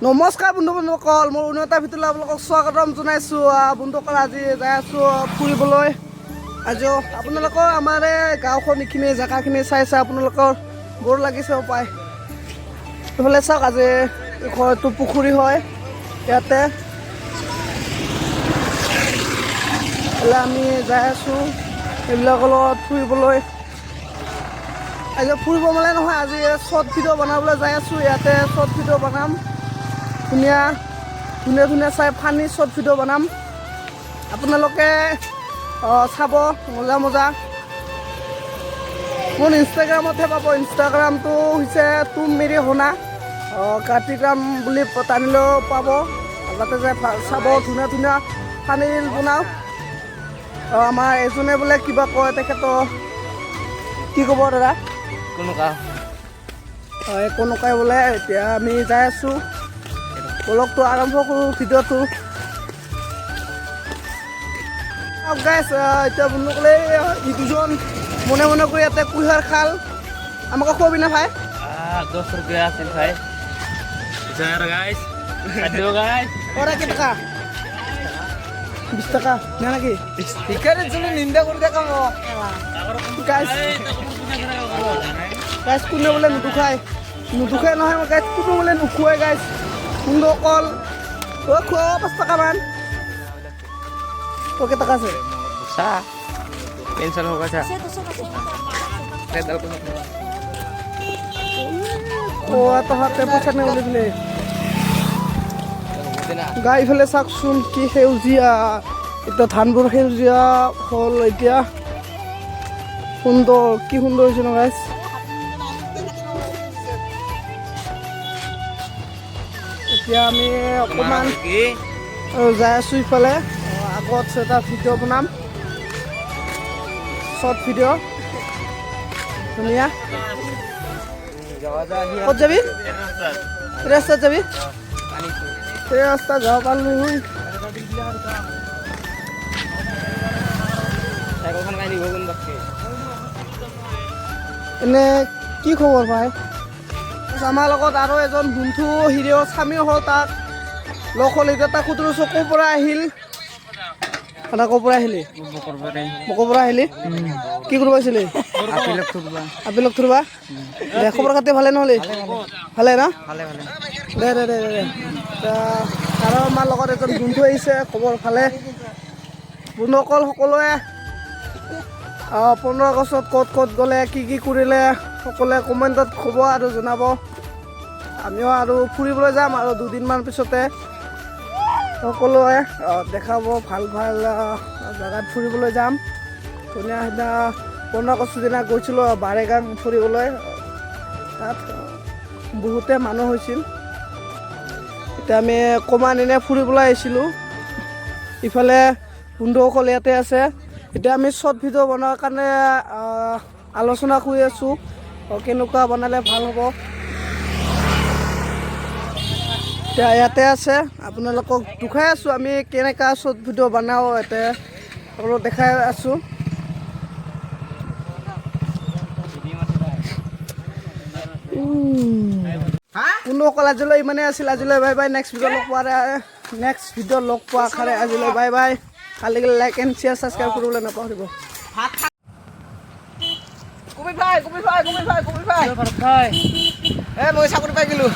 নমস্কাৰ বন্ধু বান্ধৱসকল, মোৰ অন্য এটা ভিডিঅ'লৈ আপোনালোকক স্বাগতম জনাইছোঁ। বন্ধুসকল, আজি যাই আছোঁ ফুৰিবলৈ। আজিও আপোনালোকৰ আমাৰ এই গাঁওখন, এইখিনি জেগাখিনি চাই চাই আপোনালোকৰ বৰ লাগিছে পায়। এইফালে চাওক, আজি ঘৰটো পুখুৰী হয় ইয়াতে। এইফালে আমি যাই আছোঁ এইবিলাকৰ লগত ফুৰিবলৈ। আজি ফুৰিব মানে নহয়, আজি শ্বৰ্ট ভিডিঅ' বনাবলৈ যাই আছোঁ। ইয়াতে শ্বৰ্ট ভিডিঅ' বনাম, ধুনীয়া ধুনীয়া ধুনীয়া চাই ফানি শ্বৰ্ট ভিডিঅ' বনাম। আপোনালোকে চাব, মজা মজা। মোৰ ইনষ্টাগ্ৰামতহে পাব। ইনষ্টাগ্ৰামটো হৈছে তুম মেৰি হোনা, কাৰ্তিকৰাম বুলি টানিলেও পাব। তাতে যাই চাব, ধুনীয়া ধুনীয়া ফানি ৰিল বনাওঁ। আমাৰ এজনে বোলে কিবা কয়, তেখেতৰ কি ক'ব দাদা? কোনোকা। হয়, কোনোকাই বোলে। এতিয়া আমি যাই আছোঁ, ব্লগটো আৰম্ভ কৰোঁ, ভিডিঅ'টো। গাইছ, এতিয়া বন্ধুসকলে, ই দুজন মনে মনে কৰি ইয়াতে কুঁহিয়াৰ খাল। আমাক খুৱাবি না ভাই? 10 रुपया আছিল ভাই। Guys, guys. ওৰা কেই টাকা? 20 টাকা না নাকি? ভিক্ষাৰীৰ জনে নিন্দা কৰি থাকা মোক। গাইছ, গাইছ, কোনে বোলে নুদুখায়? নুদুখায় নহয় গাইছ, কোনো বোলে নোখোৱাই। গাইছ, বন্ধুসকল, অ' খোৱা 5 টকামান। তোৰ কেইটকা আছে? চা, পেঞ্চল হোক। আচ্ছা। অ' তহঁতে পইচা নাই বুলি পেলাই। গা ইফালে চাওকচোন, কি সেউজীয়া। এতিয়া ধানবোৰ সেউজীয়া হ'ল এতিয়া। সুন্দৰ, কি সুন্দৰ হৈছে ন গাইছ? এতিয়া আমি অকণমান কি যাই আছোঁ ইফালে। আগত এটা ভিডিঅ' বনাম, শ্বৰ্ট ভিডিঅ' ধুনীয়া। ক'ত যাবি? ৰাস্তাত যাবি? এই ৰাস্তাত যাব পাৰিলো হয়। চাইকেলখন কাই নিব কোনবাকে। এনে কি খবৰ ভাই? আমাৰ লগত আৰু এজন বন্ধু হিৰো স্বামী হ'ল, তাক লগ হ'ল। এতিয়া তাক সুধো, চকুৰ পৰা আহিল। দাদা, ক'ৰ পৰা আহিলি? বকৰ পৰা আহিলি? কি কৰিব আহিছিলি? আপেলক ধৰবা। দে, খবৰ খাতি ভালে নহ'লে? ভালে ন? ভালে ভালে। দে দে দে দে দে। আৰু আমাৰ লগত এজন বন্ধু আহিছে, খবৰ ভালে। বন্ধুসকল, সকলোৱে 15 আগষ্টত ক'ত ক'ত গ'লে, কি কি কৰিলে, সকলোৱে কমেণ্টত ক'ব আৰু জনাব। আমিও আৰু ফুৰিবলৈ যাম আৰু দুদিনমান পিছতে। সকলোৱে দেখাব, ভাল ভাল জেগাত ফুৰিবলৈ যাম। ধুনীয়া। সিদিনা 15 আগষ্টৰ দিনা গৈছিলোঁ বাৰেগাং ফুৰিবলৈ। তাত বহুতে মানুহ হৈছিল। এতিয়া আমি কমান এনে ফুৰিবলৈ আহিছিলোঁ। ইফালে বন্ধুসকল ইয়াতে আছে। এতিয়া আমি শ্বৰ্ট ভিডিঅ' বনোৱাৰ কাৰণে আলোচনা কৰি আছোঁ, কেনেকুৱা বনালে ভাল হ'ব। এতিয়া ইয়াতে আছে, আপোনালোকক দেখাই আছোঁ আমি কেনেকুৱা শ্বৰ্ট ভিডিঅ' বনাওঁ, ইয়াতে আপোনালোক দেখাই আছোঁ। বন্ধুসকল, আজিলৈ ইমানেই আছিল। আজিলৈ বাই বাই। নেক্সট ভিডিঅ' লগ পোৱাৰ নেক্সট ভিডিঅ' লগ পোৱা আশাৰে আজিলৈ bye bye. Kali like and share, subscribe কৰিবলৈ নাপাহৰিব। কুমিৰ ভাই, কুমিৰ ভাই, কুমিৰ ভাই, কুমিৰ ভাই। ভাই। এ, মই চাকৰি পাই গ'লো।